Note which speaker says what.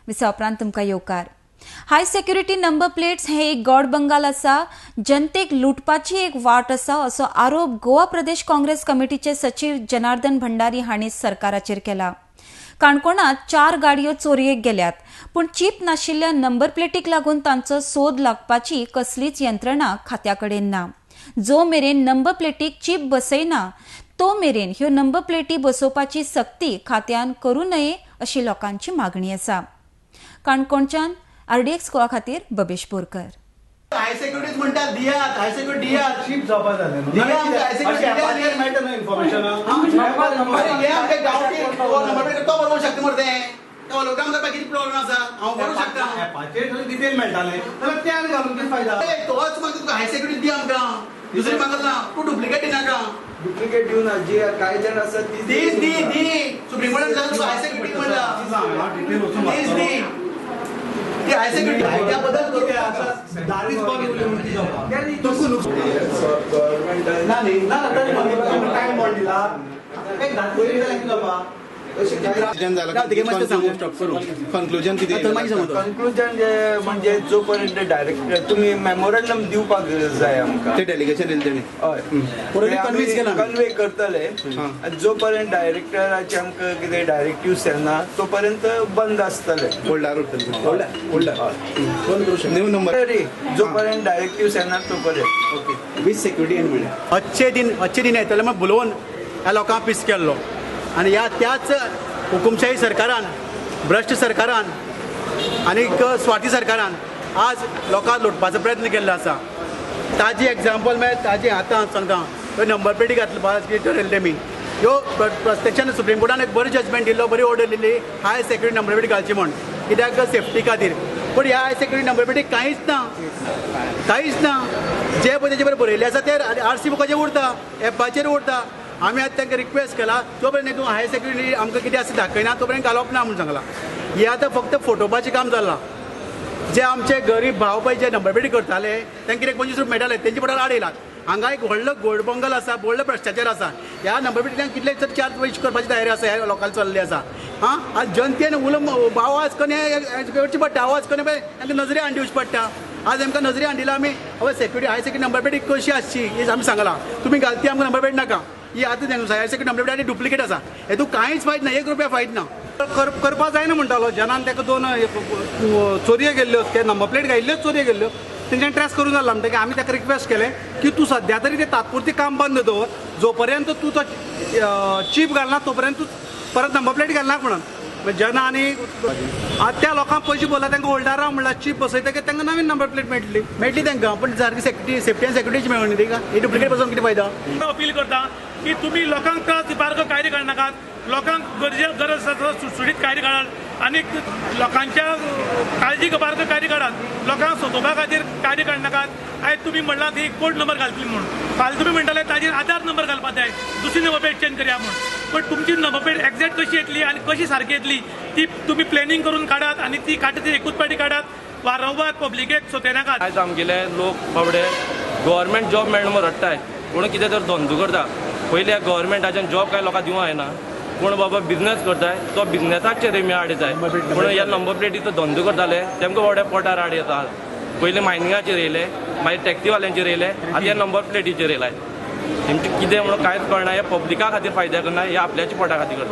Speaker 1: विसा उपरांत तुमकां येवकार. हाय सेक्युरिटी नंबर प्लेट्स हे एक गॉड बंगाल आसा, जनतेक लुटपाची एक वाट आसा असो आरोप गोवा प्रदेश काँग्रेस कमिटीचे सचीव जनार्दन भंडारी हांणी सरकाराचेर केला. काणकोणांत 4 गाडयो चोरयेक गेल्यात, पूण चीप नाशिल्ल्या नंबर प्लेटीक लागून तांचो सोद लागपाची कसलीच यंत्रणा खात्या कडेन ना. जो मेरेन नंबर प्लेटीक चीप बसयना तो मेरेन ह्यो नंबर प्लेटी बसोवपाची सक्ती खात्यान करूं नये अशी लोकांची मागणी आसा. काणकोणच्यान आरडीएक्स गोवा खातीर बबेश बोरकर.
Speaker 2: हाय सेक्युरिटीज म्हणटात दियात, हाय सेक्युरिटी दियात.
Speaker 3: चीप जावपा जालें न्हू.
Speaker 2: दिया आमकां हाय सेक्युरिटी
Speaker 3: अशें
Speaker 2: दिया.
Speaker 3: ऍपाचेर मेळटा न्हू इन्फॉर्मेशन.
Speaker 2: अरे हे आमच्या गांवठी नंबर प्लेट तो बरोवंक शकता मरे, ते होलोग्राम करपाक कितें प्रॉब्लेम आसा? हांव बरोवंक शकता.
Speaker 3: ऍपाचेर थंय डिटेल मेळटालें जाल्यार ते आनी घालून कितें फायदा?
Speaker 2: अरे, तोच मागता तुका हाय सेक्युरिटी दी आमकां, दुसरी मागत ना. तूं डुप्लिकेट दिनाका.
Speaker 4: डुप्लिकेट दिवना, जी कांय जाण आसा ती
Speaker 2: तीच दी दी. सुप्रीम कोर्टान सांगला तुका हाय सेक्युरिटी म्हणला,
Speaker 3: डिटेल वचून
Speaker 2: तीच दी. ती हाय सेक्युरिटी त्या बदल करूं.
Speaker 3: कितें आसा दारीच बंद उरली म्हणून कितें जावपा? तुमकां नुकसान
Speaker 4: गव्हर्मेंटान
Speaker 3: ना न्ही ना, तरी टायम बॉन्ड दिला एक 10 पयलीं जाल्यार कितें जावपा?
Speaker 2: ना, तिगे मातशें सांगू, स्टॉप करूं.
Speaker 5: कंक्लुजन कितें?
Speaker 2: तर मागीर सांगू.
Speaker 4: कंक्लुजन म्हणजे जो पर्यंत डायरेक्टर तुमी मेमोरंडम दिवपाक जाय आमकां.
Speaker 5: ते डेलिगेशन दिलें तेणी.
Speaker 4: हय.
Speaker 2: पूण कन्विन्स केला आमी.
Speaker 4: कन्वे करतले आनी जो पर्यंत डायरेक्टराचे आमकां कितें डायरेक्टिव्स येना तो पर्यंत बंद आसतले.
Speaker 5: होल्डार उरतले.
Speaker 2: होल्डर बंद करूं शकता.
Speaker 5: न्यू नंबर
Speaker 4: तरी जो पर्यंत डायरेक्टिव्स येना तो पर्यंत.
Speaker 5: ओके वीथ सेक्युरिटी आनी म्हणल्यार
Speaker 3: अच्छे दिन अच्छे दिन येतले म्हण भुलोवन ह्या लोकांक पीस केल्लो आनी ह्या त्याच हुकुमशाही सरकारान, भ्रश्ट सरकारान आनीक स्वार्थी सरकारान आज लोकांक लुटपाचो प्रयत्न केल्लो आसा. ताजी एग्जाम्पल म्हळ्यार ताजी आतां सांगता, ह्यो नंबर प्लेटी घातली ठरयल्ले मी ह्यो प्रत्यक्षान सुप्रीम कोर्टान एक बरी जजमेंट दिल्लो, बरी ऑर्डर दिल्ली हाय सेक्युरिटी नंबर प्लेट घालची म्हण, कित्याक सेफ्टी खातीर. पूण ह्या हाय सेक्युरिटी नंबर प्लेटीक कांयच ना, कांयच ना. जे पळय तेजे बरें बरयल्लें आसा ते आरसी बुकाचेर उरता, एपाचेर उरता. आमी आतां तांकां रिक्वेस्ट केला, जो पर्यंत तूं हाय सेक्युरिटी आमकां कितें आसा दाखयना तो पर्यंत घालप ना म्हूण सांगलां. हें आतां फक्त फोटोवपाचें काम चल्लां. जे आमचे गरीब भाव पळय जे नंबर प्लेटी करताले तांकां कितें 25 रुपया मेळटाले, तेंचे पोटार आड येयलात. हांगा एक व्हडलो गोल्ड बंगल आसा, व्हडलो भ्रश्टाचार आसा. ह्या नंबर प्लेटींतल्यान कितले तर 4 पयशे करपाची तयारी आसा ह्या लोकांक चल्ली आसा. आं, आज जनतेन उलो आवाज करून करची पडटा, आवाज करून पळय तांकां नजरे हाडून दिवची पडटा. आज आमकां नजरे हाडून दिला आमी बाबा सेक्युरिटी हाय सेक्युरिटी नंबर प्लेटी कशी आसची ही आमी सांगलां. तुमी घालती आमकां नंबर प्लेट नाका. ही आतां हाय सेक्युरिटी नंबर प्लेट आनी डुप्लिकेट आसा, हेतून कांयच फायद ना, 1 रुपया फायद ना.
Speaker 6: करपा जायना म्हणटालो. जनान ताका 2 चोरयो गेल्ल्यो, ते नंबर प्लेट घायिल्ल्योच चोरयो गेल्ल्यो, तेंच्यान ट्रेस करूंक जाल्लो. म्हणटकीर आमी ताका रिक्वेस्ट केलें की तूं सद्या तरी तें तात्पुरतें काम बंद दवर, जो पर्यंत तूं तो चीप घालना तो पर्यंत तूं परत नंबर प्लेट घालना म्हणून. जना आनी त्या लोकांक पयशे भरला तांकां होल्डारा म्हणल्यार चीप बसयतकीर तांकां नवीन नंबर प्लेट मेळटली.
Speaker 3: मेळटली तांकां, पण सारकी सेफ्टी सेफ्टी आनी सेक्युरिटीची मेळून ती ही डुप्लिकेट बसोवन कितें फायदा?
Speaker 7: अपील करता की तुमी लोकांक त्रास दिवपा कायदे काडनाकात, लोकांक गरज आसा सुटसुटीत कायदे काडात आनी लोकांच्या काळजी घेवपा कायदे काडात, लोकांक सोदोवपा खातीर कायदे काडनाकात. आयज तुमी म्हणलां ती कोड नंबर घालतली म्हूण, फाल्यां तुमी म्हणटाले ताजेर आधार नंबर घालपा जाय, दुसरी नंबर प्लेट चेंज करया म्हूण. पण तुमची नंबर प्लेट एक्झॅक्ट कशी येतली आनी कशी सारकी येतली ती तुमी प्लॅनिंग करून काडात आनी ती काडटा ती एकूच पाटी काडात, वारंवार पब्लिकेक सोदयनाकात.
Speaker 8: आयज आमगेले लोक बाबडे गव्हर्मेंट जॉब मेळना म्हूण रडटाय, कोण कितें तर धंदो करता. पयलीं ह्या गव्हर्मेंटाच्यान जॉब कांय लोकांक दिवंक जायना, कोण बाबा बिजनेस करताय तो बिजनेसाचेर रेमी आड येताय, पूण ह्या नंबर प्लेटीचो धंदो करताले तेमकां बाबड्या पोटार आड येता. पयलीं मायनिंगाचेर येयले, मागीर टॅक्सीवाल्यांचेर येयले, आतां ह्या नंबर प्लेटीचेर येयलाय. तेमचें कितें म्हणून कांयच कळना. ह्या पब्लिका खातीर फायद्या करना, ह्या आपल्याच्या पोटा खातीर करताय.